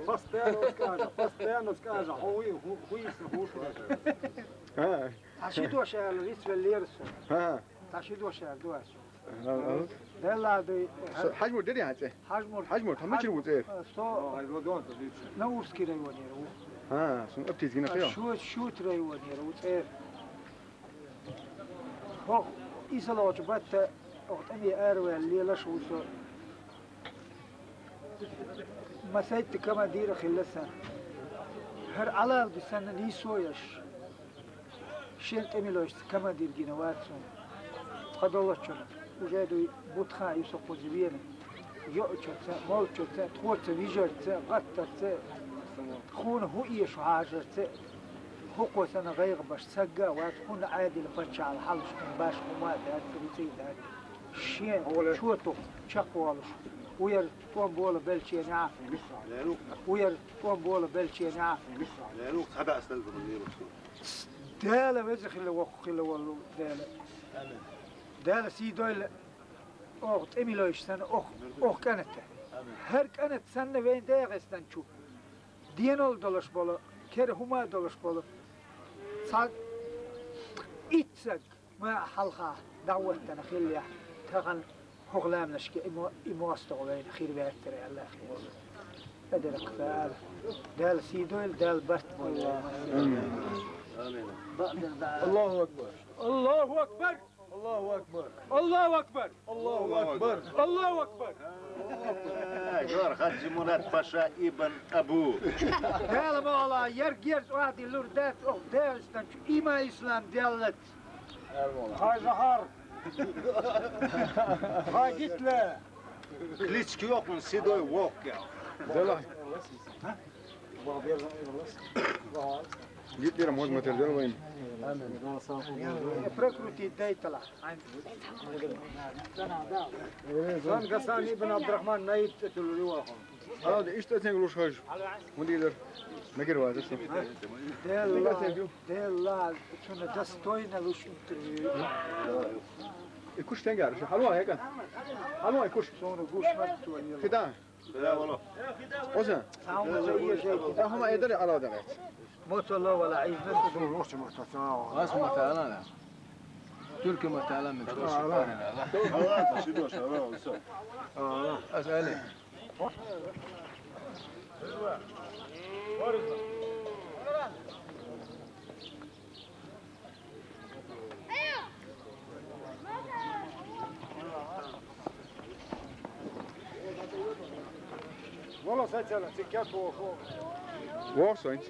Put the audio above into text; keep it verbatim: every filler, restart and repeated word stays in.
Постоянно скажа, постоянно скажа, хьо вуй, хӀу-, хӀу йисна, хӀуш ваьжа. А. Цхьа ши дош аьлла, рицвеллера со. А. Цхьа ши дош аьлла, ду ас. А, а. Делла дуй. Со Хьажмур дерий хьан цӀе? Хьажмур. Хьажмур, хьан мичара ву цӀера? Со Наурский районера ву. А, сона аптиц гина хьо. Шут, Шут районера ву цӀера. ХӀокху ийсалгӀачу батта хӀокху тӀаме араваьлла лелаш ву со. Масейтта командир а хилла сан. ХӀара Ӏалалби санна нийсо еш, шен тӀемалойшца командир гина вац суна. Цкъа доллучунна, уже дуй бутхан ю со кхуза вена. Йоъучуьнца, молчуьнца, тхоца вижарца, гӀаттарца, тхуна хӀун эшо хьажарца, хӀокхо санна гӀайгӀа беш сагга а вац, хӀунда Ӏадила паччахьал хьалуш хӀун баш хӀума а дац, риций а дац. Шен чотух чекхволуш, уяр тӀом бола белченехь, уяр тӀом бола белченехь. Дала веза хилла, воккха хилла волу Дала. Дала сий дойла. Оха тӀемалойш санна, оха, оха кӀаната. ХӀара кӀанат санна вайн ДегӀастан чу денал долуш болу, кера хӀума долуш болу, цхьа итт саг ма хьалха дӀахӀоттана хиллехь, тахана хӀокху ламанашка и мо-, и мостагӀа вайна хир ваьттара аьлла хир. Эдара кхаьра. Дала сий дойла, Дала барт бойла. Амин. Аллаху акбар. Аллаху акбар. Аллаху акбар! Аллаху акбар! Аллаху акбар! Аллаху акбар! Гор Хаджи Мурат Паша ибн Абу. Дала ма Алла, ярг ерз охьадиллур дац оха Дагестан чу има ислам деллац. Хай Жахар! Хай Гитлер! Клички йоккхун Седой Волк, я. Дала. Гитлером возьмет эрзел вайн. Прокрутить дайтала. Сан Гасан ибн Абдурахман наиб цӀе туьллур ю вахан. Алда, иштта оценка луш хьажа. ХӀун дийр? Мегар ваза со. Делла, Делла, цунна достойно луш интервью. И куш тенгар, шу хьалва хьека? Хьалва и куш? Суна гуш матту вайла. Хидан? Оса? Ахума эдали алавдагӀац. Моцалла вала Ӏизна. Ас матала. Турки матала мин. Ас али. Вала сацала, циккет боху. Вохсанч.